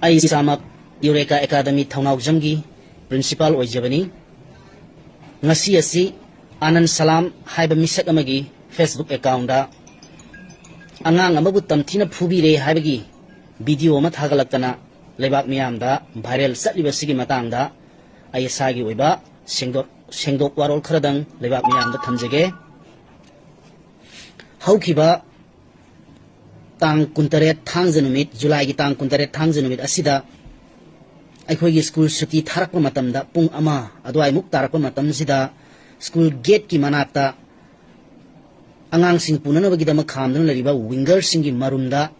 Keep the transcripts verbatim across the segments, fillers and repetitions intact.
ꯑꯩ ꯏꯁꯥꯃꯛ ꯌꯨꯔꯦꯀꯥ academy ꯊꯧꯅꯥꯎꯖꯝꯒꯤ principal ꯑꯣꯏꯖꯕꯅꯤ꯫ ꯉꯁꯤ ꯑꯁꯤ ꯑꯥꯅꯟ ꯁꯂꯥꯝ ꯍꯥꯏꯕ ꯃꯤꯁꯛ ꯑꯃꯒꯤ ꯐꯦꯁꯕꯨꯛ ꯑꯦꯀꯥꯎꯟꯗ ꯑꯉꯥꯡ ꯑꯃꯕꯨ ꯇꯝꯊꯤꯅ ꯐꯨꯕꯤꯔꯦ ꯍꯥꯏꯕꯒꯤ ꯚꯤꯗꯤꯑꯣ ꯑꯃ ꯊꯥꯒꯠꯂꯛꯇꯅ ꯂꯩꯕꯥꯛ ꯃꯤꯌꯥꯝꯗ ꯚꯥꯏꯔꯦꯜ ꯆꯠꯂꯤꯕꯁꯤꯒꯤ ꯃꯇꯥꯡꯗ ꯑꯩ ꯏꯁꯥꯒꯤ ꯑꯣꯏꯕ ꯁꯦꯡꯗꯣꯛ ꯁꯦꯡꯗꯣꯛ ꯋꯥꯔꯣꯜ ꯈꯔꯗꯪ ꯂꯩꯕꯥꯛ ꯃꯤꯌꯥꯝꯗ ꯊꯝꯖꯒꯦ꯫ ꯍꯧꯈꯤꯕ ꯇꯥꯡ ꯀꯨꯟꯇꯔꯦꯠ ꯊꯥꯡꯖ ꯅꯨꯃꯤꯠ, ꯖꯨꯂꯥꯏꯒꯤ ꯇꯥꯡ ꯀꯨꯟꯇꯔꯦꯠ ꯊꯥꯡꯖ ꯅꯨꯃꯤꯠ ꯑꯁꯤꯗ ꯑꯩꯈꯣꯏꯒꯤ ꯁ꯭ꯀꯨꯜ ꯁꯨꯇꯤ ꯊꯥꯔꯛꯄ ꯃꯇꯝꯗ, ꯄꯨꯡ ꯑꯃ ꯑꯗꯨꯋꯥꯏꯃꯨꯛ ꯇꯥꯔꯛꯄ ꯃꯇꯝꯁꯤꯗ, ꯁ꯭ꯀꯨꯜ ꯒꯦꯠꯀꯤ ꯃꯅꯥꯛꯇ ꯑꯉꯥꯡꯁꯤꯡ ꯄꯨꯅꯅꯕꯒꯤꯗꯃꯛ ꯈꯥꯝꯗꯨꯅ ꯂꯩꯔꯤꯕ ꯋꯤꯡꯒꯔꯁꯤꯡꯒꯤ ꯃꯔꯨꯝꯗ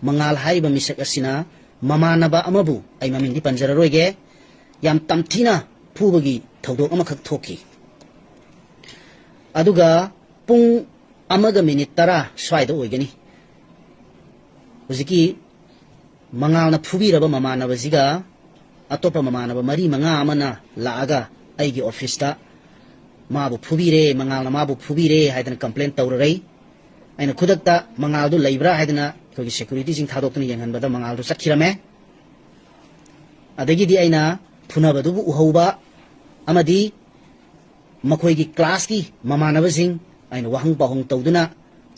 ꯃꯉꯥꯜ ꯍꯥꯏꯔꯤꯕ ꯃꯤꯁꯛ ꯑꯁꯤꯅ ꯃꯃꯥꯟꯅꯕ ꯑꯃꯕꯨ, ꯑꯩ ꯃꯃꯤꯡꯗꯤ ꯄꯟꯖꯔꯔꯣꯏꯒꯦ, ꯌꯥꯝ ꯇꯝꯊꯤꯅ ꯐꯨꯕꯒꯤ ꯊꯧꯗꯣꯛ ꯑꯃꯈꯛ ꯊꯣꯛꯈꯤ꯫ ꯑꯗꯨꯒ ꯄꯨꯡ ꯑꯃꯒ ꯃꯤꯅꯤꯠ ꯇꯔꯥ ꯁ꯭ꯋꯥꯏꯗ ꯑꯣꯏꯒꯅꯤ꯫ ꯍꯧꯖꯤꯛꯀꯤ ꯃꯉꯥꯜꯅ ꯐꯨꯕꯤꯔꯕ ꯃꯃꯥꯟꯅꯕꯁꯤꯒ ꯑꯇꯣꯞꯄ ꯃꯃꯥꯟꯅꯕ ꯃꯔꯤ ꯃꯉꯥ ꯑꯃꯅ ꯂꯥꯛꯑꯒ ꯑꯩꯒꯤ ꯑꯣꯐꯤꯁꯇ ꯃꯥꯕꯨ ꯐꯨꯕꯤꯔꯦ, ꯃꯉꯥꯜꯅ ꯃꯥꯕꯨ ꯐꯨꯕꯤꯔꯦ ꯍꯥꯏꯗꯅ ꯀꯝꯄ꯭ꯂꯦꯟ ꯇꯧꯔꯔꯩ꯫ ꯑꯩꯅ ꯈꯨꯗꯛꯇ ꯃꯉꯥꯜꯗꯨ ꯂꯩꯕ꯭ꯔꯥ ꯍꯥꯏꯗꯅ ꯑꯩꯈꯣꯏꯒꯤ ꯁꯦꯀ꯭ꯌꯨꯔꯤꯇꯤꯁꯤꯡ ꯊꯥꯗꯣꯛꯇꯨꯅ ꯌꯦꯡꯍꯟꯕꯗ ꯃꯉꯥꯜꯗꯨ ꯆꯠꯈꯤꯔꯝꯃꯦ꯫ ꯑꯗꯒꯤꯗꯤ ꯑꯩꯅ ꯐꯨꯅꯕꯗꯨꯕꯨ ꯎꯍꯧꯕ ꯑꯃꯗꯤ ꯃꯈꯣꯏꯒꯤ ꯀ꯭ꯂꯥꯁꯀꯤ ꯃꯃꯥꯟꯅꯕꯁꯤꯡ ꯑꯩꯅ ꯋꯥꯍꯪ ꯄꯥꯎꯍꯪ ꯇꯧꯗꯨꯅ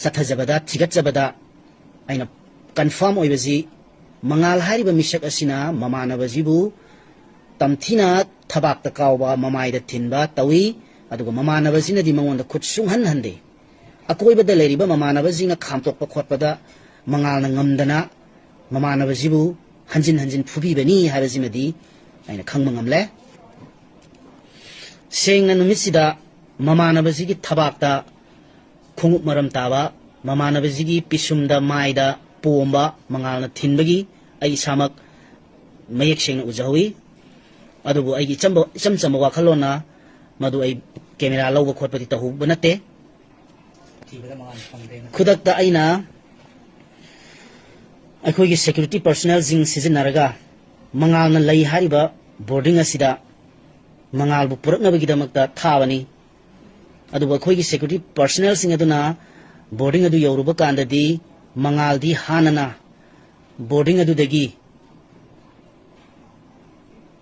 ꯆꯠꯊꯖꯕꯗ, ꯊꯤꯒꯠꯆꯕꯗ, ꯑꯩꯅ ꯀꯟꯐꯥꯔꯝ ꯑꯣꯏꯕꯁꯤ, ꯃꯉꯥꯜ ꯍꯥꯏꯔꯤꯕ ꯃꯤꯁꯛ ꯑꯁꯤꯅ ꯃꯃꯥꯟꯅꯕꯁꯤꯕꯨ ꯇꯝꯊꯤꯅ ꯊꯕꯥꯛꯇ ꯀꯥꯎꯕ, ꯃꯃꯥꯏꯗ ꯊꯤꯟꯕ ꯇꯧꯏ꯫ ꯑꯗꯨꯒ ꯃꯃꯥꯟꯅꯕꯁꯤꯅꯗꯤ ꯃꯉꯣꯟꯗ ꯈꯨꯠ ꯁꯨꯡꯍꯟ ꯍꯟꯗꯦ꯫ ꯑꯀꯣꯏꯕꯗ ꯂꯩꯔꯤꯕ ꯃꯃꯥꯟꯅꯕꯁꯤꯡꯅ ꯈꯥꯝꯇꯣꯛꯄ ꯈꯣꯠꯄꯗ ꯃꯉꯥꯜꯅ ꯉꯝꯗꯅ ꯃꯃꯥꯟꯅꯕꯁꯤꯕꯨ ꯍꯟꯖꯤꯟ ꯍꯟꯖꯤꯟ ꯐꯨꯕꯤꯕꯅꯤ ꯍꯥꯏꯕꯁꯤꯃꯗꯤ ꯑꯩꯅ ꯈꯪꯕ ꯉꯝꯂꯦ꯫ ꯁꯦꯡꯅ ꯅꯨꯃꯤꯠꯁꯤꯗ ꯃꯃꯥꯟꯅꯕꯁꯤꯒꯤ ꯊꯕꯥꯛꯇ ꯈꯣꯡꯎꯞ ꯃꯔꯝ ꯇꯥꯕ, ꯃꯃꯥꯟꯅꯕꯁꯤꯒꯤ ꯄꯤꯁꯨꯝꯗ, ꯃꯥꯏꯗ ꯄꯣꯝꯕ ꯃꯉꯥꯜꯅ ꯊꯤꯟꯕꯒꯤ ꯑꯩ ꯏꯁꯥꯃꯛ ꯃꯌꯦꯛ ꯁꯦꯡꯅ ꯎꯖꯍꯧꯏ꯫ ꯑꯗꯨꯕꯨ ꯑꯩꯒꯤ ꯏꯆꯝꯕ, ꯏꯆꯝ ꯆꯝꯕ ꯋꯥꯈꯜꯂꯣꯟꯅ ꯃꯗꯨ ꯑꯩ ꯀꯦꯃꯦꯔꯥ ꯂꯧꯕ ꯈꯣꯠꯄꯗꯤ ꯇꯧꯍꯧꯕ ꯅꯠꯇꯦ꯫ ꯊꯤꯕꯗ ꯃꯉꯥꯜ ꯐꯪꯗ꯭ꯔꯦꯅ꯫ ꯈꯨꯗꯛꯇ ꯑꯩꯅ ꯑꯩꯈꯣꯏꯒꯤ ꯁꯦꯀ꯭ꯌꯨꯔꯤꯇꯤ ꯄꯔꯁꯣꯅꯦꯜꯁꯤꯡ ꯁꯤꯖꯤꯟꯅꯔꯒ ꯃꯉꯥꯜꯅ ꯂꯩ ꯍꯥꯏꯔꯤꯕ ꯕꯣꯔꯗꯤꯡ ꯑꯁꯤꯗ ꯃꯉꯥꯜꯕꯨ ꯄꯨꯔꯛꯅꯕꯒꯤꯗꯃꯛꯇ ꯊꯥꯕꯅꯤ꯫ ꯑꯗꯨꯕꯨ ꯑꯩꯈꯣꯏꯒꯤ ꯁꯦꯀ꯭ꯌꯨꯔꯤꯇꯤ ꯄꯔꯁꯣꯅꯦꯜꯁꯤꯡ ꯑꯗꯨꯅ ꯕꯣꯔꯗꯤꯡ ꯑꯗꯨ ꯌꯧꯔꯨꯕ ꯀꯥꯟꯗꯗꯤ ꯃꯉꯥꯜꯗꯤ ꯍꯥꯟꯅꯅ ꯕꯣꯔꯗꯤꯡ ꯑꯗꯨꯗꯒꯤ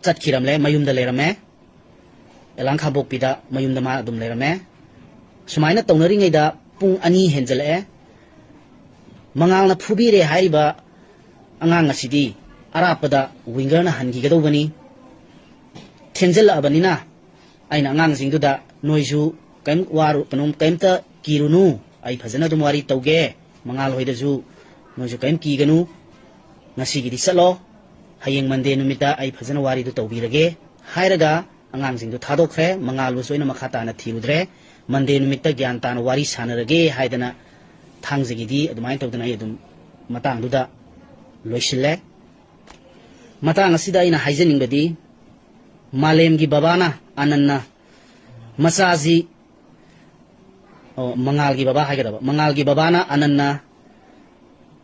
ꯆꯠꯈꯤꯔꯝꯂꯦ, ꯃꯌꯨꯝꯗ ꯂꯩꯔꯝꯃꯦ꯫ ꯑꯦꯂꯥꯡ ꯈꯥꯕꯣꯛꯄꯤꯗ ꯃꯌꯨꯝꯗ ꯃꯥ ꯑꯗꯨꯝ ꯂꯩꯔꯝꯃꯦ꯫ ꯁꯨꯃꯥꯏꯅ ꯇꯧꯅꯔꯤꯉꯩꯗ ꯄꯨꯡ ꯑꯅꯤ ꯍꯦꯟꯖꯜꯂꯛꯑꯦ꯫ ꯃꯉꯥꯜꯅ ꯐꯨꯕꯤꯔꯦ ꯍꯥꯏꯔꯤꯕ ꯑꯉꯥꯡ ꯑꯁꯤꯗꯤ ꯑꯔꯥꯞꯄꯗ ꯋꯤꯡꯒꯔꯅ ꯍꯟꯈꯤꯒꯗꯧꯕꯅꯤ꯫ ꯊꯦꯡꯖꯤꯜꯂꯛꯑꯕꯅꯤꯅ ꯑꯩꯅ ꯑꯉꯥꯡꯁꯤꯡꯗꯨꯗ, "ꯅꯣꯏꯁꯨ ꯀꯩꯝ ꯋꯥꯔꯨ-, ꯀꯩꯅꯣꯝ, ꯀꯩꯝꯇ ꯀꯤꯔꯨꯅꯨ, ꯑꯩ ꯐꯖꯅ ꯑꯗꯨꯝ ꯋꯥꯔꯤ ꯇꯧꯒꯦ, ꯃꯉꯥꯜ ꯍꯣꯏꯗꯁꯨ ꯅꯣꯏꯁꯨ ꯀꯩꯝ ꯀꯤꯒꯅꯨ, ꯉꯁꯤꯒꯤꯗꯤ ꯆꯠꯂꯣ, ꯍꯌꯦꯡ ꯃꯟꯗꯦ ꯅꯨꯃꯤꯠꯇ ꯑꯩ ꯐꯖꯅ ꯋꯥꯔꯤꯗꯨ ꯇꯧꯕꯤꯔꯒꯦ" ꯍꯥꯏꯔꯒ ꯑꯉꯥꯡꯁꯤꯡꯗꯨ ꯊꯥꯗꯣꯛꯈ꯭ꯔꯦ꯫ ꯃꯉꯥꯜꯕꯨꯁꯨ ꯑꯩꯅ ꯃꯈꯥ ꯇꯥꯅ ꯊꯤꯔꯨꯗ꯭ꯔꯦ꯫ "ꯃꯟꯗꯦ ꯅꯨꯃꯤꯠꯇ ꯒ꯭ꯌꯥꯟ ꯇꯥꯅ ꯋꯥꯔꯤ ꯁꯥꯟꯅꯔꯒꯦ" ꯍꯥꯏꯗꯅ ꯊꯥꯡꯖꯒꯤꯗꯤ ꯑꯗꯨꯃꯥꯏꯅ ꯇꯧꯗꯅ ꯑꯩ ꯑꯗꯨꯝ ꯃꯇꯥꯡꯗꯨꯗ ꯂꯣꯏꯁꯤꯜꯂꯦ꯫ ꯃꯇꯥꯡ ꯑꯁꯤꯗ ꯑꯩꯅ ꯍꯥꯏꯖꯅꯤꯡꯕꯗꯤ, ꯃꯥꯂꯦꯝꯒꯤ ꯕꯕꯥꯅ, ꯑꯥꯅꯟꯅ ꯃꯆꯥꯁꯤ, ꯑꯣ, ꯃꯉꯥꯜꯒꯤ ꯕꯕꯥ ꯍꯥꯏꯒꯗꯕ, ꯃꯉꯥꯜꯒꯤ ꯕꯕꯥꯅ, ꯑꯥꯅꯟꯅ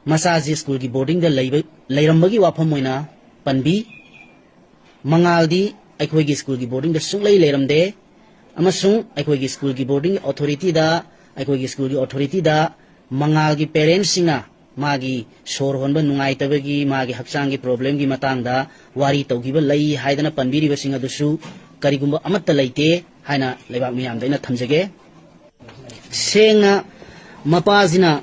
ꯃꯆꯥꯁꯤ ꯁ꯭ꯀꯨꯜꯒꯤ ꯕꯣꯔꯗꯤꯡꯗ ꯂꯩꯕ, ꯂꯩꯔꯝꯕꯒꯤ ꯋꯥꯐꯝ ꯑꯣꯏꯅ ꯄꯟꯕꯤ꯫ ꯃꯉꯥꯜꯗꯤ ꯑꯩꯈꯣꯏꯒꯤ ꯁ꯭ꯀꯨꯜꯒꯤ ꯕꯣꯔꯗꯤꯡꯗ ꯁꯨꯡꯂꯩ ꯂꯩꯔꯝꯗꯦ, ꯑꯃꯁꯨꯡ ꯑꯩꯈꯣꯏꯒꯤ ꯁ꯭ꯀꯨꯜꯒꯤ ꯕꯣꯔꯗꯤꯡ ꯑꯣꯊꯣꯔꯤꯇꯤꯗ, ꯑꯩꯈꯣꯏꯒꯤ ꯁ꯭ꯀꯨꯜꯒꯤ ꯑꯣꯊꯣꯔꯤꯇꯤꯗ ꯃꯉꯥꯜꯒꯤ ꯄꯦꯔꯦꯟꯁꯁꯤꯡꯅ ꯃꯥꯒꯤ ꯁꯣꯔ ꯍꯣꯟꯕ ꯅꯨꯡꯉꯥꯏꯇꯕꯒꯤ, ꯃꯥꯒꯤ ꯍꯛꯆꯥꯡꯒꯤ ꯄ꯭ꯔꯣꯕ꯭ꯂꯦꯝꯒꯤ ꯃꯇꯥꯡꯗ ꯋꯥꯔꯤ ꯇꯧꯈꯤꯕ ꯂꯩ ꯍꯥꯏꯗꯅ ꯄꯟꯕꯤꯔꯤꯕꯁꯤꯡ ꯑꯗꯨꯁꯨ ꯀꯔꯤꯒꯨꯝꯕ ꯑꯃꯠꯇ ꯂꯩꯇꯦ ꯍꯥꯏꯅ ꯂꯩꯕꯥꯛ ꯃꯤꯌꯥꯝꯗ ꯑꯩꯅ ꯊꯝꯖꯒꯦ꯫ ꯁꯦꯡꯅ ꯃꯄꯥꯁꯤꯅ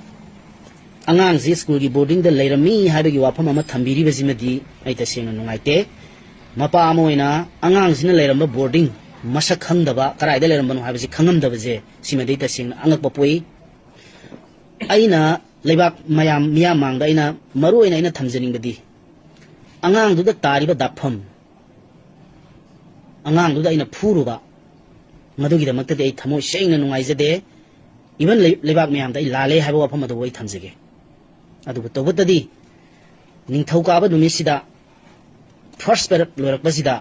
ꯑꯉꯥꯡꯁꯤ ꯁ꯭ꯀꯨꯜꯒꯤ ꯕꯣꯔꯗꯤꯡꯗ ꯂꯩꯔꯝꯃꯤ ꯍꯥꯏꯕꯒꯤ ꯋꯥꯐꯝ ꯑꯃ ꯊꯝꯕꯤꯔꯤꯕꯁꯤꯃꯗꯤ ꯑꯩ ꯇꯁꯦꯡꯅ ꯅꯨꯡꯉꯥꯏꯇꯦ꯫ ꯃꯄꯥ ꯑꯃ ꯑꯣꯏꯅ ꯑꯉꯥꯡꯁꯤꯅ ꯂꯩꯔꯝꯕ ꯕꯣꯔꯗꯤꯡ ꯃꯁꯛ ꯈꯪꯗꯕ, ꯀꯗꯥꯏꯗ ꯂꯩꯔꯝꯕꯅꯣ ꯍꯥꯏꯕꯁꯤ ꯈꯪꯉꯝꯗꯕꯁꯦ, ꯁꯤꯃꯗꯤ ꯇꯁꯦꯡꯅ ꯑꯉꯛꯄ ꯄꯣꯛꯏ꯫ ꯑꯩꯅ ꯂꯩꯕꯥꯛ ꯃꯌꯥꯝ, ꯃꯤꯌꯥꯝ ꯃꯥꯡꯗ ꯑꯩꯅ ꯃꯔꯨ ꯑꯣꯏꯅ ꯑꯩꯅ ꯊꯝꯖꯅꯤꯡꯕꯗꯤ, ꯑꯉꯥꯡꯗꯨꯗ ꯇꯥꯔꯤꯕ ꯗꯥꯛꯐꯝ, ꯑꯉꯥꯡꯗꯨꯗ ꯑꯩꯅ ꯐꯨꯔꯨꯕ, ꯃꯗꯨꯒꯤꯗꯃꯛꯇꯗꯤ ꯑꯩ ꯊꯃꯣꯏ ꯁꯦꯡꯅ ꯅꯨꯡꯉꯥꯏꯖꯗꯦ꯫ ꯏꯚꯟ ꯂꯩ-, ꯂꯩꯕꯥꯛ ꯃꯌꯥꯝꯗ ꯑꯩ ꯂꯥꯜꯂꯦ ꯍꯥꯏꯕ ꯋꯥꯐꯝ ꯑꯗꯨꯕꯨ ꯑꯩ ꯊꯝꯖꯒꯦ꯫ ꯑꯗꯨꯕꯨ ꯇꯧꯕꯇꯗꯤ, ꯅꯤꯡꯊꯧꯀꯥꯕ ꯅꯨꯃꯤꯠꯁꯤꯗ, ꯐꯥꯔꯁ ꯄꯦꯔꯠ ꯂꯣꯏꯔꯛꯄꯁꯤꯗ,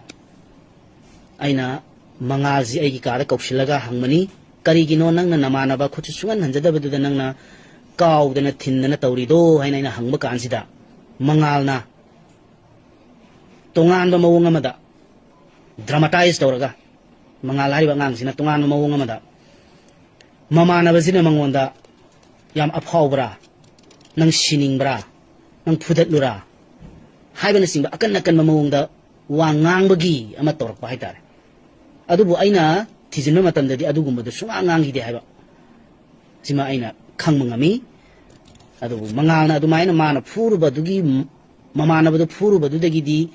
ꯑꯩꯅ ꯃꯉꯥꯜꯁꯤ ꯑꯩꯒꯤ ꯀꯥꯗ ꯀꯧꯁꯤꯜꯂꯒ ꯍꯪꯕꯅꯤ, "ꯀꯔꯤꯒꯤꯅꯣ ꯅꯪꯅ ꯅꯃꯥꯟꯅꯕ ꯈꯨꯠꯁꯨ ꯁꯨꯡꯍꯟ ꯍꯟꯖꯗꯕꯗꯨꯗ ꯅꯪꯅ ꯀꯥꯎꯗꯅ ꯊꯤꯟꯗꯅ ꯇꯧꯔꯤꯗꯣ?" ꯍꯥꯏꯅ ꯑꯩꯅ ꯍꯪꯕ ꯀꯥꯟꯁꯤꯗ, ꯃꯉꯥꯜꯅ ꯇꯣꯉꯥꯟꯕ ꯃꯑꯣꯡ ꯑꯃꯗ, ꯗ꯭ꯔꯃꯥꯇꯥꯏꯁ ꯇꯧꯔꯒ, ꯃꯉꯥꯜ ꯍꯥꯏꯔꯤꯕ ꯑꯉꯥꯡꯁꯤꯅ ꯇꯣꯉꯥꯟꯕ ꯃꯑꯣꯡ ꯑꯃꯗ, ꯃꯃꯥꯟꯅꯕꯁꯤꯅ ꯃꯉꯣꯟꯗ, "ꯌꯥꯝ ꯑꯐꯥꯎꯕ꯭ꯔꯥ? ꯅꯪ ꯁꯤꯅꯤꯡꯕ꯭ꯔꯥ? ꯅꯪ ꯐꯨꯗꯠꯂꯨꯔꯥ?" ꯍꯥꯏꯕꯅꯆꯤꯡꯕ ꯑꯀꯟ ꯑꯀꯟꯕ ꯃꯑꯣꯡꯗ ꯋꯥ ꯉꯥꯡꯕꯒꯤ ꯑꯃ ꯇꯧꯔꯛꯄ ꯍꯥꯏꯇꯥꯔꯦ꯫ ꯑꯗꯨꯕꯨ ꯑꯩꯅ ꯊꯤꯖꯤꯟꯕ ꯃꯇꯝꯗꯗꯤ ꯑꯗꯨꯒꯨꯝꯕꯗꯨ ꯁꯨꯡꯉꯥꯡ ꯉꯥꯡꯈꯤꯗꯦ ꯍꯥꯏꯕ ꯁꯤꯃ ꯑꯩꯅ ꯈꯪꯕ ꯉꯝꯃꯤ꯫ ꯑꯗꯨꯕꯨ ꯃꯉꯥꯜꯅ ꯑꯗꯨꯃꯥꯏꯅ ꯃꯥꯅ ꯐꯨꯔꯨꯕꯗꯨꯒꯤ, ꯃꯃꯥꯟꯅꯕꯗꯨ ꯐꯨꯔꯨꯕꯗꯨꯗꯒꯤꯗꯤ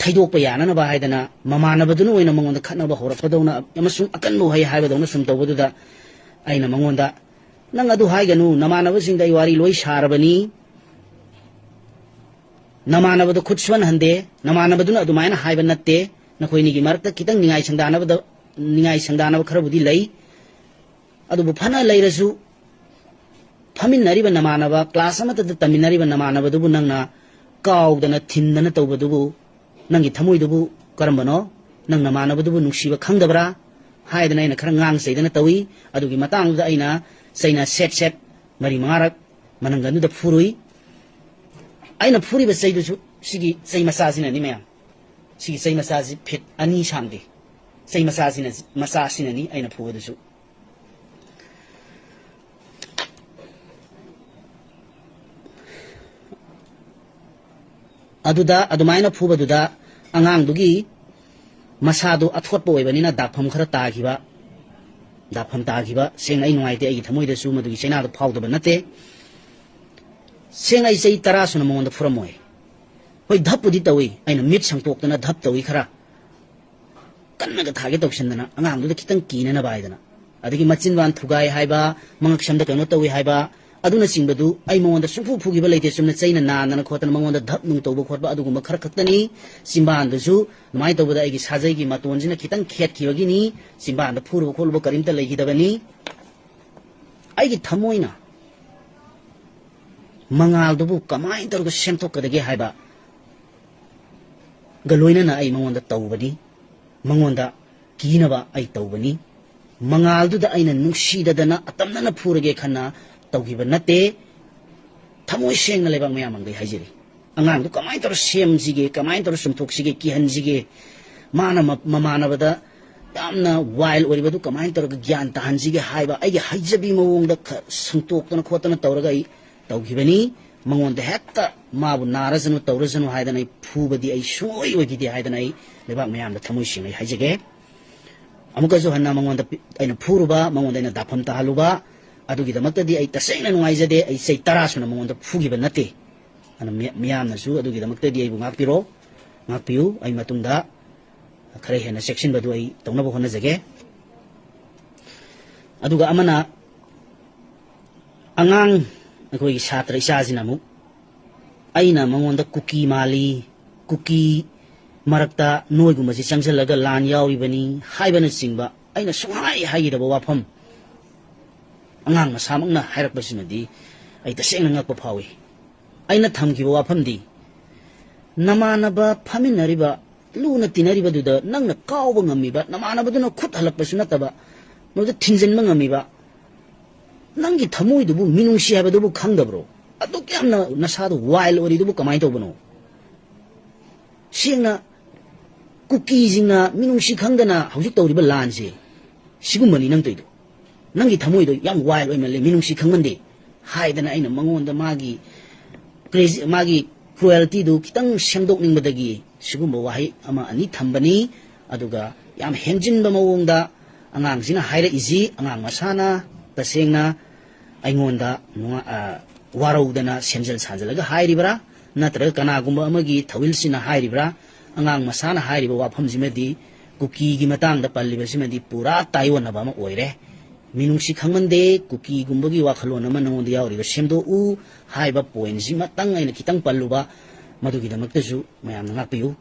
ꯊꯩꯗꯣꯛꯄ ꯌꯥꯅꯅꯕ ꯍꯥꯏꯗꯅ ꯃꯃꯥꯟꯅꯕꯗꯨꯅ ꯑꯣꯏꯅ ꯃꯉꯣꯟꯗ ꯈꯠꯅꯕ ꯍꯧꯔꯛꯄꯗꯧꯅ ꯑꯃꯁꯨꯡ ꯑꯀꯟꯕ ꯎꯍꯩ ꯍꯥꯏꯕꯗꯧꯅ ꯁꯨꯝ ꯇꯧꯕꯗꯨꯗ ꯑꯩꯅ ꯃꯉꯣꯟꯗ, "ꯅꯪ ꯑꯗꯨ ꯍꯥꯏꯒꯅꯨ, ꯅꯃꯥꯟꯅꯕꯁꯤꯡꯗ ꯑꯩ ꯋꯥꯔꯤ ꯂꯣꯏ ꯁꯥꯔꯕꯅꯤ, ꯅꯃꯥꯟꯅꯕꯗ ꯈꯨꯠ ꯁꯨꯍꯟꯍꯟꯗꯦ, ꯅꯃꯥꯟꯅꯕꯗꯨꯅ ꯑꯗꯨꯃꯥꯏꯅ ꯍꯥꯏꯕ ꯅꯠꯇꯦ, ꯅꯈꯣꯏꯅꯤꯒꯤ ꯃꯔꯛꯇ ꯈꯤꯇꯪ ꯅꯤꯡꯉꯥꯏ ꯁꯪꯗꯥꯅꯕꯗ, ꯅꯤꯡꯉꯥꯏ ꯁꯪꯗꯥꯅꯕ ꯈꯔꯕꯨꯗꯤ ꯂꯩ, ꯑꯗꯨꯕꯨ ꯐꯅ ꯂꯩꯔꯁꯨ ꯐꯝꯃꯤꯟꯅꯔꯤꯕ ꯅꯃꯥꯟꯅꯕ, ꯀ꯭ꯂꯥꯁ ꯑꯃꯠꯇꯗ ꯇꯝꯃꯤꯟꯅꯔꯤꯕ ꯅꯃꯥꯟꯅꯕꯗꯨꯕꯨ ꯅꯪꯅ ꯀꯥꯎꯗꯅ ꯊꯤꯟꯗꯅ ꯇꯧꯕꯗꯨꯕꯨ ꯅꯪꯒꯤ ꯊꯃꯣꯏꯗꯨꯕꯨ ꯀꯔꯝꯕꯅꯣ? ꯅꯪ ꯅꯃꯥꯟꯅꯕꯗꯨꯕꯨ ꯅꯨꯡꯁꯤꯕ ꯈꯪꯗꯕ꯭ꯔꯥ?" ꯍꯥꯏꯗꯅ ꯑꯩꯅ ꯈꯔ ꯉꯥꯡ ꯆꯩꯗꯅ ꯇꯧꯏ꯫ ꯑꯗꯨꯒꯤ ꯃꯇꯥꯡꯗꯨꯗ ꯑꯩꯅ ꯆꯩꯅ ꯁꯦꯠ ꯁꯦꯠ ꯃꯔꯤ ꯃꯉꯥꯔꯛ ꯃꯅꯪꯒꯟꯗꯨꯗ ꯐꯨꯔꯨꯏ꯫ ꯑꯩꯅ ꯐꯨꯔꯤꯕ ꯆꯩꯗꯨꯁꯨ ꯁꯤꯒꯤ ꯆꯩ ꯃꯆꯥꯁꯤꯅꯅꯤ ꯃꯌꯥꯝ꯫ ꯁꯤꯒꯤ ꯆꯩ ꯃꯆꯥꯁꯤ ꯐꯤꯠ ꯑꯅꯤ ꯁꯥꯡꯗꯦ꯫ ꯆꯩ ꯃꯆꯥꯁꯤꯅ, ꯃꯆꯥꯁꯤꯅꯅꯤ ꯑꯩꯅ ꯐꯨꯕꯗꯨꯁꯨ꯫ ꯑꯗꯨꯗ, ꯑꯗꯨꯃꯥꯏꯅ ꯐꯨꯕꯗꯨꯗ ꯑꯉꯥꯡꯗꯨꯒꯤ ꯃꯁꯥꯗꯨ ꯑꯊꯣꯠꯄ ꯑꯣꯏꯕꯅꯤꯅ ꯗꯥꯛꯐꯝ ꯈꯔ ꯇꯥꯈꯤꯕ, ꯗꯥꯛꯐꯝ ꯇꯥꯈꯤꯕ꯫ ꯁꯦꯡꯅ ꯑꯩ ꯅꯨꯡꯉꯥꯏꯇꯦ, ꯑꯩꯒꯤ ꯊꯃꯣꯏꯗꯁꯨ ꯃꯗꯨꯒꯤ ꯆꯩꯅꯥꯗꯨ ꯐꯥꯎꯗꯕ ꯅꯠꯇꯦ꯫ ꯁꯦꯡꯅ ꯑꯩ ꯆꯍꯤ ꯇꯔꯥ ꯁꯨꯅ ꯃꯉꯣꯟꯗ ꯐꯨꯔꯝꯃꯣꯏ꯫ ꯍꯣꯏ, ꯙꯞꯄꯨꯗꯤ ꯇꯧꯏ, ꯑꯩꯅ ꯃꯤꯠ ꯁꯪꯇꯣꯛꯇꯅ ꯙꯞ ꯇꯧꯏ ꯈꯔ꯫ ꯀꯟꯅꯒ ꯊꯥꯒꯦ ꯇꯧꯁꯟꯗꯅ ꯑꯉꯥꯡꯗꯨꯗ ꯈꯤꯇꯪ ꯀꯤꯅꯅꯕ ꯍꯥꯏꯗꯅ꯫ ꯑꯗꯒꯤ ꯃꯆꯤꯟꯕꯥꯟ ꯊꯨꯒꯥꯏ ꯍꯥꯏꯕ, ꯃꯉꯛꯁꯝꯗ ꯀꯩꯅꯣ ꯇꯧꯏ ꯍꯥꯏꯕ, ꯑꯗꯨꯅꯆꯤꯡꯕꯗꯨ ꯑꯩ ꯃꯉꯣꯟꯗ ꯁꯨꯡꯐꯨ ꯐꯨꯈꯤꯕ ꯂꯩꯇꯦ꯫ ꯆꯨꯝꯅ ꯆꯩꯅ ꯅꯥꯟꯗꯅ ꯈꯣꯠꯇꯅ ꯃꯉꯣꯟꯗ ꯙꯞ ꯅꯨꯡ ꯇꯧꯕ ꯈꯣꯠꯄ ꯑꯗꯨꯒꯨꯝꯕ ꯈꯔ ꯈꯛꯇꯅꯤ꯫ ꯆꯤꯟꯕꯥꯟꯗꯨꯁꯨ ꯑꯗꯨꯃꯥꯏꯅ ꯇꯧꯕꯗ ꯑꯩꯒꯤ ꯁꯥꯖꯩꯒꯤ ꯃꯇꯣꯟꯁꯤꯅ ꯈꯤꯇꯪ ꯈꯦꯠꯈꯤꯕꯒꯤꯅꯤ꯫ ꯆꯤꯟꯕꯥꯟꯗ ꯐꯨꯔꯨꯕ ꯈꯣꯠꯂꯨꯕ ꯀꯔꯤꯝꯇ ꯂꯩꯈꯤꯗꯕꯅꯤ꯫ ꯑꯩꯒꯤ ꯊꯃꯣꯏꯅ ꯃꯉꯥꯜꯗꯨꯕꯨ ꯀꯃꯥꯏꯅ ꯇꯧꯔꯒ ꯁꯦꯝꯗꯣꯛꯀꯗꯒꯦ ꯍꯥꯏꯕ ꯒ ꯂꯣꯏꯅꯅ ꯑꯩ ꯃꯉꯣꯟꯗ ꯇꯧꯕꯅꯤ꯫ ꯃꯉꯣꯟꯗ ꯀꯤꯅꯕ ꯑꯩ ꯇꯧꯕꯅꯤ꯫ ꯃꯉꯥꯜꯗꯨꯗ ꯑꯩꯅ ꯅꯨꯡꯁꯤꯗꯗꯅ ꯑꯇꯝꯅꯅ ꯐꯨꯔꯒꯦ ꯈꯟꯅ ꯇꯧꯈꯤꯕ ꯅꯠꯇꯦ꯫ ꯊꯃꯣꯏ ꯁꯦꯡꯅ ꯂꯩꯕꯥꯛ ꯃꯌꯥꯝ ꯃꯥꯡꯗꯩ ꯍꯥꯏꯖꯔꯤ꯫ ꯑꯉꯥꯡꯗꯨ ꯀꯃꯥꯏꯅ ꯇꯧꯔ ꯁꯦꯝꯁꯤꯒꯦ, ꯀꯃꯥꯏꯅ ꯇꯧꯔ ꯆꯨꯝꯊꯣꯛꯁꯤꯒꯦ, ꯀꯤꯍꯟꯁꯤꯒꯦ, ꯃꯥꯅ ꯃ-, ꯃꯃꯥꯟꯅꯕꯗ ꯌꯥꯝꯅ ꯋꯥꯏꯜ ꯑꯣꯏꯔꯤꯕꯗꯨ ꯀꯃꯥꯏꯅ ꯇꯧꯔꯒ ꯒ꯭ꯌꯥꯟ ꯇꯥꯍꯟꯁꯤꯒꯦ ꯍꯥꯏꯕ ꯑꯩꯒꯤ ꯍꯩꯖꯕꯤ ꯃꯑꯣꯡꯗ ꯈ-, ꯁꯨꯝꯇꯣꯛꯇꯅ ꯈꯣꯠꯇꯅ ꯇꯧꯔꯒ ꯑꯩ ꯇꯧꯈꯤꯕꯅꯤ꯫ ꯃꯉꯣꯟꯗ ꯍꯦꯛꯇ ꯃꯥꯕꯨ ꯅꯥꯔꯁꯅꯨ ꯇꯧꯔꯁꯅꯨ ꯍꯥꯏꯗꯅ ꯑꯩ ꯐꯨꯕꯗꯤ ꯑꯩ ꯁꯨꯡꯑꯣꯏ ꯑꯣꯏꯈꯤꯗꯦ ꯍꯥꯏꯗꯅ ꯑꯩ ꯂꯩꯕꯥꯛ ꯃꯌꯥꯝꯗ ꯊꯃꯣꯏ ꯁꯦꯡꯅ ꯑꯩ ꯍꯥꯏꯖꯒꯦ꯫ ꯑꯃꯨꯛꯀꯁꯨ ꯍꯟꯅ ꯃꯉꯣꯟꯗ ꯄꯤ-, ꯑꯩꯅ ꯐꯨꯔꯨꯕ, ꯃꯉꯣꯟꯗ ꯑꯩꯅ ꯗꯥꯐꯝ ꯇꯥꯍꯜꯂꯨꯕ, ꯑꯗꯨꯒꯤꯗꯃꯛꯇꯗꯤ ꯑꯩ ꯇꯁꯦꯡꯅ ꯅꯨꯡꯉꯥꯏꯖꯗꯦ꯫ ꯑꯩ ꯆꯩ ꯇꯔꯥ ꯁꯨꯅ ꯃꯉꯣꯟꯗ ꯐꯨꯈꯤꯕ ꯅꯠꯇꯦ꯫ ꯑꯗꯨꯅ ꯃꯤ-, ꯃꯤꯌꯥꯝꯅꯁꯨ ꯑꯗꯨꯒꯤꯗꯃꯛꯇꯗꯤ ꯑꯩꯕꯨ ꯉꯥꯛꯄꯤꯔꯣ, ꯉꯥꯛꯄꯤꯌꯨ꯫ ꯑꯩ ꯃꯇꯨꯡꯗ ꯈꯔ ꯍꯦꯟꯅ ꯆꯦꯛꯁꯤꯟꯕꯗꯨ ꯑꯩ ꯇꯧꯅꯕ ꯍꯣꯠꯅꯖꯒꯦ꯫ ꯑꯗꯨꯒ ꯑꯃꯅ, ꯑꯉꯥꯡ, ꯑꯩꯈꯣꯏꯒꯤ ꯁꯥꯇ꯭ꯔ ꯏꯆꯥꯁꯤꯅ ꯑꯃꯨꯛ ꯑꯩꯅ ꯃꯉꯣꯟꯗ ꯀꯨꯀꯤ ꯃꯥꯜꯂꯤ, ꯀꯨꯀꯤ ꯃꯔꯛꯇ ꯅꯣꯏꯒꯨꯝꯕꯁꯤ ꯆꯪꯁꯤꯜꯂꯒ ꯂꯥꯟ ꯌꯥꯎꯔꯤꯕꯅꯤ ꯍꯥꯏꯕꯅꯆꯤꯡꯕ ꯑꯩꯅ ꯁꯨꯡꯍꯥꯏ ꯍꯥꯏꯈꯤꯗꯕ ꯋꯥꯐꯝ ꯑꯉꯥꯡ ꯃꯁꯥꯃꯛꯅ ꯍꯥꯏꯔꯛꯄꯁꯤꯃꯗꯤ ꯑꯩ ꯇꯁꯦꯡꯅ ꯉꯛꯄ ꯐꯥꯎꯏ꯫ ꯑꯩꯅ ꯊꯝꯈꯤꯕ ꯋꯥꯐꯝꯗꯤ, ꯅꯃꯥꯟꯅꯕ ꯐꯝꯃꯤꯟꯅꯔꯤꯕ, ꯂꯨꯅ ꯇꯤꯟꯅꯔꯤꯕꯗꯨꯗ ꯅꯪꯅ ꯀꯥꯎꯕ ꯉꯝꯃꯤꯕ, ꯅꯃꯥꯟꯅꯕꯗꯨꯅ ꯈꯨꯠ ꯍꯜꯂꯛꯄꯁꯨ ꯅꯠꯇꯕ, ꯃꯗꯨꯗ ꯊꯤꯟꯖꯤꯟꯕ ꯉꯝꯃꯤꯕ, ꯅꯪꯒꯤ ꯊꯃꯣꯏꯗꯨꯕꯨ ꯃꯤꯅꯨꯡꯁꯤ ꯍꯥꯏꯕꯗꯨꯕꯨ ꯈꯪꯗꯕ꯭ꯔꯣ? ꯑꯗꯨꯛ ꯌꯥꯝꯅ ꯅꯁꯥꯗꯣ ꯋꯥꯏꯜ ꯑꯣꯏꯔꯤꯗꯨꯕꯨ ꯀꯃꯥꯏꯅ ꯇꯧꯕꯅꯣ? ꯁꯦꯡꯅ, ꯀꯨꯀꯤꯁꯤꯡꯅ ꯃꯤꯅꯨꯡꯁꯤ ꯈꯪꯗꯅ ꯍꯧꯖꯤꯛ ꯇꯧꯔꯤꯕ ꯂꯥꯟꯁꯦ, ꯁꯤꯒꯨꯝꯕꯅꯤ ꯅꯪ ꯇꯧꯔꯤꯗꯣ꯫ ꯅꯪꯒꯤ ꯊꯃꯣꯏꯗꯣ ꯌꯥꯝ ꯋꯥꯏꯜ ꯑꯣꯏꯃꯜꯂꯦ, ꯃꯤꯅꯨꯡꯁꯤ ꯈꯪꯃꯟꯗꯦ ꯍꯥꯏꯗꯅ ꯑꯩꯅ ꯃꯉꯣꯟꯗ ꯃꯥꯒꯤ crazy, ꯃꯥꯒꯤ crueltyꯗꯨ ꯈꯤꯇꯪ ꯁꯦꯝꯗꯣꯛꯅꯤꯡꯕꯗꯒꯤ ꯁꯤꯒꯨꯝꯕ ꯋꯥꯍꯩ ꯑꯃ ꯑꯅꯤ ꯊꯝꯕꯅꯤ꯫ ꯑꯗꯨꯒ ꯌꯥꯝ ꯍꯦꯟꯖꯤꯟꯕ ꯃꯑꯣꯡꯗ ꯑꯉꯥꯡꯁꯤꯅ ꯍꯥꯏꯔꯛꯏꯁꯤ, ꯑꯉꯥꯡ ꯃꯁꯥꯅ ꯇꯁꯦꯡꯅ ꯑꯩꯉꯣꯟꯗ ꯅꯨꯡꯉꯥ-, ꯑ, ꯋꯥꯔꯧꯗꯅ ꯁꯦꯝꯖꯤꯜ ꯁꯥꯖꯤꯜꯂꯒ ꯍꯥꯏꯔꯤꯕ꯭ꯔꯥ, ꯅꯠꯇ꯭ꯔꯒ ꯀꯅꯥꯒꯨꯝꯕ ꯑꯃꯒꯤ ꯊꯧꯋꯤꯜꯁꯤꯅ ꯍꯥꯏꯔꯤꯕ꯭ꯔꯥ? ꯑꯉꯥꯡ ꯃꯁꯥꯅ ꯍꯥꯏꯔꯤꯕ ꯋꯥꯐꯝꯁꯤꯃꯗꯤ ꯀꯨꯀꯤꯒꯤ ꯃꯇꯥꯡꯗ ꯄꯜꯂꯤꯕꯁꯤꯃꯗꯤ ꯄꯨꯔꯥ ꯇꯥꯏꯑꯣꯟꯅꯕ ꯑꯃ ꯑꯣꯏꯔꯦ꯫ ꯃꯤꯅꯨꯡꯁꯤ ꯈꯪꯃꯟꯗꯦ, ꯀꯨꯀꯤꯒꯨꯝꯕꯒꯤ ꯋꯥꯈꯜꯂꯣꯟ ꯑꯃ ꯅꯉꯣꯟꯗ ꯌꯥꯎꯔꯤꯕ ꯁꯦꯝꯗꯣꯛꯎ ꯍꯥꯏꯕ pointꯁꯤꯃꯇꯪ ꯑꯩꯅ ꯈꯤꯇꯪ ꯄꯜꯂꯨꯕ, ꯃꯗꯨꯒꯤꯗꯃꯛꯇꯁꯨ ꯃꯌꯥꯝꯅ ꯉꯥꯛꯄꯤꯌꯨ꯫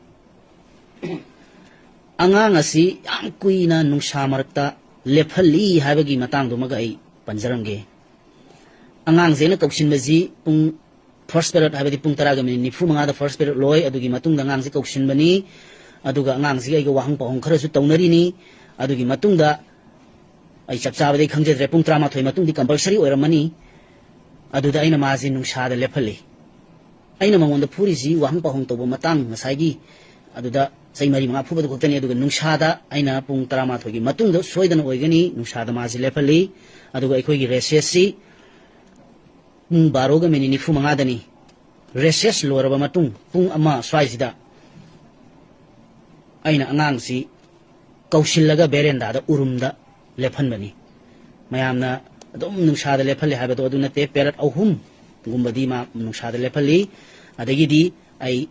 ꯑꯉꯥꯡ ꯑꯁꯤ ꯌꯥꯝ ꯀꯨꯏꯅ ꯅꯨꯡꯁꯥ ꯃꯔꯛꯇ ꯂꯦꯞꯍꯜꯂꯤ ꯍꯥꯏꯕꯒꯤ ꯃꯇꯥꯡꯗꯨꯃꯒ ꯑꯩ ꯄꯟꯖꯔꯝꯒꯦ꯫ ꯑꯉꯥꯡꯁꯦ ꯑꯩꯅ ꯀꯧꯁꯤꯟꯕꯁꯤ ꯄꯨꯡ, first period ꯍꯥꯏꯕꯗꯤ ꯄꯨꯡ ꯇꯔꯥꯒ ꯃꯤꯅꯤꯠ ꯅꯤꯐꯨ ꯃꯉꯥꯗ first period ꯂꯣꯏ, ꯑꯗꯨꯒꯤ ꯃꯇꯨꯡꯗ ꯑꯉꯥꯡꯁꯤ ꯀꯧꯁꯤꯟꯕꯅꯤ꯫ ꯑꯗꯨꯒ ꯑꯉꯥꯡꯁꯤꯒ ꯑꯩꯒ ꯋꯥꯍꯪ ꯄꯥꯎꯍꯪ ꯈꯔꯁꯨ ꯇꯧꯅꯔꯤꯅꯤ꯫ ꯑꯗꯨꯒꯤ ꯃꯇꯨꯡꯗ ꯑꯩ ꯆꯞ ꯆꯥꯕꯗꯤ ꯑꯩ ꯈꯪꯖꯗ꯭ꯔꯦ, ꯄꯨꯡ ꯇꯔꯥꯃꯥꯊꯣꯏ ꯃꯇꯨꯡꯗꯤ compulsory ꯑꯣꯏꯔꯝꯃꯅꯤ꯫ ꯑꯗꯨꯗ ꯑꯩꯅ ꯃꯥꯁꯦ ꯅꯨꯡꯁꯥꯗ ꯂꯦꯞꯍꯜꯂꯤ꯫ ꯑꯩꯅ ꯃꯉꯣꯟꯗ ꯐꯨꯔꯤꯁꯤ ꯋꯥꯍꯪ ꯄꯥꯎꯍꯪ ꯇꯧꯕ ꯃꯇꯥꯡ, ꯉꯁꯥꯏꯒꯤ ꯑꯗꯨꯗ ꯆꯩ ꯃꯔꯤ ꯃꯉꯥ ꯐꯨꯕꯗꯨ ꯈꯛꯇꯅꯤ꯫ ꯑꯗꯨꯒ ꯅꯨꯡꯁꯥꯗ ꯑꯩꯅ ꯄꯨꯡ ꯇꯔꯥꯃꯥꯊꯣꯏꯒꯤ ꯃꯇꯨꯡꯗ ꯁꯣꯏꯗꯅ ꯑꯣꯏꯒꯅꯤ, ꯅꯨꯡꯁꯥꯗ ꯃꯥꯁꯤ ꯂꯦꯞꯍꯜꯂꯤ꯫ ꯑꯗꯨꯒ ꯑꯩꯈꯣꯏꯒꯤ recessꯁꯤ ꯄꯨꯡ ꯕꯥꯔꯣꯒ ꯃꯤꯅꯤꯠ ꯅꯤꯐꯨ ꯃꯉꯥꯗꯅꯤ꯫ ꯔꯦꯁꯦꯁ ꯂꯣꯏꯔꯕ ꯃꯇꯨꯡ ꯄꯨꯡ ꯑꯃ ꯁ꯭ꯋꯥꯏꯁꯤꯗ ꯑꯩꯅ ꯑꯉꯥꯡꯁꯤ ꯀꯧꯁꯤꯜꯂꯒ ꯕꯦꯔꯦꯟꯗꯥꯗ ꯎꯔꯨꯝꯗ ꯂꯦꯞꯍꯟꯕꯅꯤ꯫ ꯃꯌꯥꯝꯅ ꯑꯗꯨꯝ ꯅꯨꯡꯁꯥꯗ ꯂꯦꯞꯍꯜꯂꯦ ꯍꯥꯏꯕꯗꯣ ꯑꯗꯨ ꯅꯠꯇꯦ, ꯄꯦꯔꯠ ꯑꯍꯨꯝꯒꯨꯝꯕꯗꯤ ꯃꯥ ꯅꯨꯡꯁꯥꯗ ꯂꯦꯞꯍꯜꯂꯤ꯫ ꯑꯗꯒꯤꯗꯤ ꯑꯩ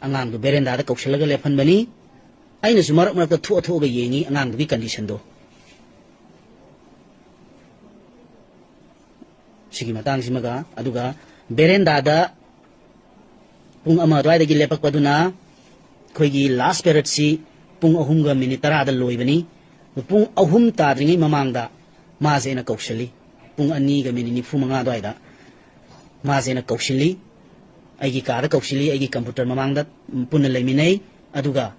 ꯑꯉꯥꯡꯗꯨ ꯕꯦꯔꯦꯟꯗꯥꯗ ꯀꯧꯁꯤꯜꯂꯒ ꯂꯦꯞꯍꯟꯕꯅꯤ꯫ ꯑꯩꯅꯁꯨ ꯃꯔꯛ ꯃꯔꯛꯇ ꯊꯣꯛꯑ ꯊꯣꯛꯑꯒ ꯌꯦꯡꯉꯤ ꯑꯉꯥꯡꯗꯨꯒꯤ ꯀꯟꯗꯤꯁꯟꯗꯣ꯫ ꯁꯤꯒꯤ ꯃꯇꯥꯡꯁꯤꯃꯒ, ꯑꯗꯨꯒ ꯕꯦꯔꯦꯟꯗꯥꯗ ꯄꯨꯡ ꯑꯃ ꯑꯗꯨꯋꯥꯏꯗꯒꯤ ꯂꯦꯞꯄꯛꯄꯗꯨꯅ ꯑꯩꯈꯣꯏꯒꯤ ꯂꯥꯁ ꯄꯦꯔꯠꯁꯤ ꯄꯨꯡ ꯑꯍꯨꯝꯒ ꯃꯤꯅꯤꯠ ꯇꯔꯥꯗ ꯂꯣꯏꯕꯅꯤ꯫ ꯄꯨꯡ ꯑꯍꯨꯝ ꯇꯥꯗ꯭ꯔꯤꯉꯩ ꯃꯃꯥꯡꯗ ꯃꯥꯁꯦ ꯑꯩꯅ ꯀꯧꯁꯤꯜꯂꯤ꯫ ꯄꯨꯡ ꯑꯅꯤꯒ ꯃꯤꯅꯤꯠ ꯅꯤꯐꯨ ꯃꯉꯥ ꯑꯗꯨꯋꯥꯏꯗ ꯃꯥꯁꯦ ꯑꯩꯅ ꯀꯧꯁꯤꯜꯂꯤ꯫ ꯑꯩꯒꯤ ꯀꯥꯗ ꯀꯧꯁꯤꯜꯂꯤ, ꯑꯩꯒꯤ ꯀꯝꯄ꯭ꯌꯨꯇꯔ ꯃꯃꯥꯡꯗ ꯄꯨꯟꯅ ꯂꯩꯃꯤꯟꯅꯩ꯫ ꯑꯗꯨꯒ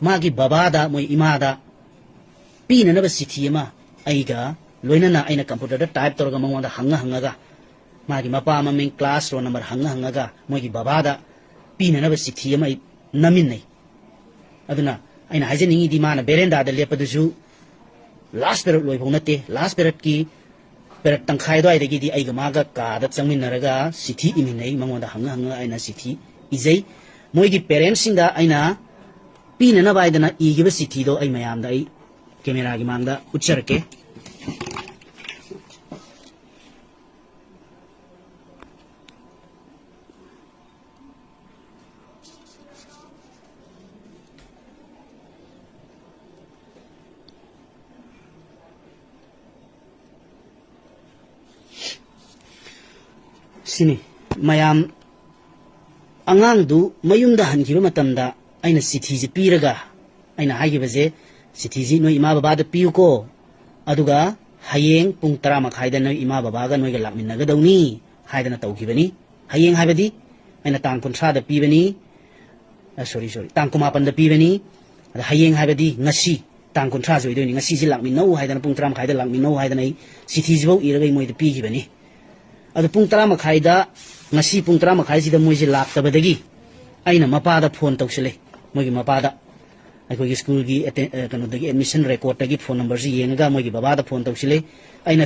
ꯃꯥꯒꯤ ꯕꯕꯥꯗ, ꯃꯣꯏ ꯏꯃꯥꯗ ꯄꯤꯅꯅꯕ ꯆꯤꯊꯤ ꯑꯃ ꯑꯩꯒ ꯂꯣꯏꯅꯅ ꯑꯩꯅ ꯀꯝꯄ꯭ꯌꯨꯇꯔꯗ ꯇꯥꯏꯞ ꯇꯧꯔꯒ ꯃꯉꯣꯟꯗ ꯍꯪꯉ ꯍꯪꯉꯒ, ꯃꯥꯒꯤ ꯃꯄꯥ ꯃꯃꯤꯡ, ꯀ꯭ꯂꯥꯁ, ꯔꯣꯜ ꯅꯝꯕꯔ ꯍꯪꯉ ꯍꯪꯉꯒ ꯃꯣꯏꯒꯤ ꯕꯕꯥꯗ ꯄꯤꯅꯅꯕ ꯆꯤꯊꯤ ꯑꯃ ꯑꯩ ꯅꯝꯃꯤꯟꯅꯩ꯫ ꯑꯗꯨꯅ ꯑꯩꯅ ꯍꯥꯏꯖꯅꯤꯡꯉꯤꯗꯤ, ꯃꯥꯅ ꯕꯦꯔꯦꯟꯗꯥꯗ ꯂꯦꯞꯄꯗꯨꯁꯨ ꯂꯥꯁ ꯄꯦꯔꯠ ꯂꯣꯏꯐꯧ ꯅꯠꯇꯦ, ꯂꯥꯁ ꯄꯦꯔꯠꯀꯤ ꯄꯦꯔꯠ ꯇꯪꯈꯥꯏ ꯑꯗꯨꯋꯥꯏꯗꯒꯤꯗꯤ ꯑꯩꯒ ꯃꯥꯒ ꯀꯥꯗ ꯆꯪꯃꯤꯟꯅꯔꯒ ꯆꯤꯊꯤ ꯏꯃꯤꯟꯅꯩ, ꯃꯉꯣꯟꯗ ꯍꯪꯉ ꯍꯪꯉꯒ ꯑꯩꯅ ꯆꯤꯊꯤ ꯏꯖꯩ꯫ ꯃꯣꯏꯒꯤ ꯄꯦꯔꯦꯟꯁꯁꯤꯡꯗ ꯑꯩꯅ ꯄꯤꯅꯅꯕ ꯍꯥꯏꯗꯅ ꯏꯈꯤꯕ ꯆꯤꯊꯤꯗꯣ ꯑꯩ ꯃꯌꯥꯝꯗ ꯑꯩ ꯀꯦꯃꯦꯔꯥꯒꯤ ꯃꯥꯡꯗ ꯎꯠꯆꯔꯛꯀꯦ꯫ ꯁꯤꯅꯤ ꯃꯌꯥꯝ, ꯑꯉꯥꯡꯗꯨ ꯃꯌꯨꯝꯗ ꯍꯟꯈꯤꯕ ꯃꯇꯝꯗ ꯑꯩꯅ ꯆꯤꯊꯤꯁꯤ ꯄꯤꯔꯒ ꯑꯩꯅ ꯍꯥꯏꯈꯤꯕꯁꯦ, "ꯆꯤꯊꯤꯁꯤ ꯅꯣꯏ ꯏꯃꯥ ꯕꯕꯥꯗ ꯄꯤꯌꯨꯀꯣ, ꯑꯗꯨꯒ ꯍꯌꯦꯡ ꯄꯨꯡ ꯇꯔꯥ ꯃꯈꯥꯏꯗ ꯅꯣꯏ ꯏꯃꯥ ꯕꯕꯥꯒ ꯅꯣꯏꯒ ꯂꯥꯛꯃꯤꯟꯅꯒꯗꯧꯅꯤ" ꯍꯥꯏꯗꯅ ꯇꯧꯈꯤꯕꯅꯤ꯫ ꯍꯌꯦꯡ ꯍꯥꯏꯕꯗꯤ ꯑꯩꯅ ꯇꯥꯡ ꯀꯨꯟꯊ꯭ꯔꯥꯗ ꯄꯤꯕꯅꯤ, ꯑ, ꯁꯣꯔꯤ, ꯁꯣꯔꯤ, ꯇꯥꯡ ꯀꯨꯟꯃꯥꯄꯟꯗ ꯄꯤꯕꯅꯤ꯫ ꯑꯗ ꯍꯌꯦꯡ ꯍꯥꯏꯕꯗꯤ ꯉꯁꯤ, ꯇꯥꯡ ꯀꯨꯟꯊ꯭ꯔꯥꯁꯦ ꯑꯣꯏꯗꯣꯏꯅꯤ꯫ ꯉꯁꯤꯁꯦ ꯂꯥꯛꯃꯤꯟꯅꯧ ꯍꯥꯏꯗꯅ, ꯄꯨꯡ ꯇꯔꯥ ꯃꯈꯥꯏꯗ ꯂꯥꯛꯃꯤꯟꯅꯧ ꯍꯥꯏꯗꯅ ꯑꯩ ꯆꯤꯊꯤꯁꯤꯐꯥꯎ ꯏꯔꯒ ꯑꯩ ꯃꯣꯏꯗ ꯄꯤꯈꯤꯕꯅꯤ꯫ ꯑꯗꯨ ꯄꯨꯡ ꯇꯔꯥ ꯃꯈꯥꯏꯗ, ꯉꯁꯤ ꯄꯨꯡ ꯇꯔꯥ ꯃꯈꯥꯏꯁꯤꯗ ꯃꯣꯏꯁꯦ ꯂꯥꯛꯇꯕꯗꯒꯤ ꯑꯩꯅ ꯃꯄꯥꯗ ꯐꯣꯟ ꯇꯧꯁꯤꯜꯂꯦ꯫ ꯃꯣꯏꯒꯤ ꯃꯄꯥꯗ, ꯑꯩꯈꯣꯏꯒꯤ ꯁ꯭ꯀꯨꯜꯒꯤ ꯑꯦꯇꯦ-, ꯑ, ꯀꯩꯅꯣꯗꯒꯤ, ꯑꯦꯗꯃꯤꯁꯟ ꯔꯦꯀꯣꯔꯠꯇꯒꯤ ꯐꯣꯟ ꯅꯝꯕꯔꯁꯤ ꯌꯦꯡꯉꯒ ꯃꯣꯏꯒꯤ ꯕꯕꯥꯗ ꯐꯣꯟ ꯇꯧꯁꯤꯜꯂꯦ꯫ ꯑꯩꯅ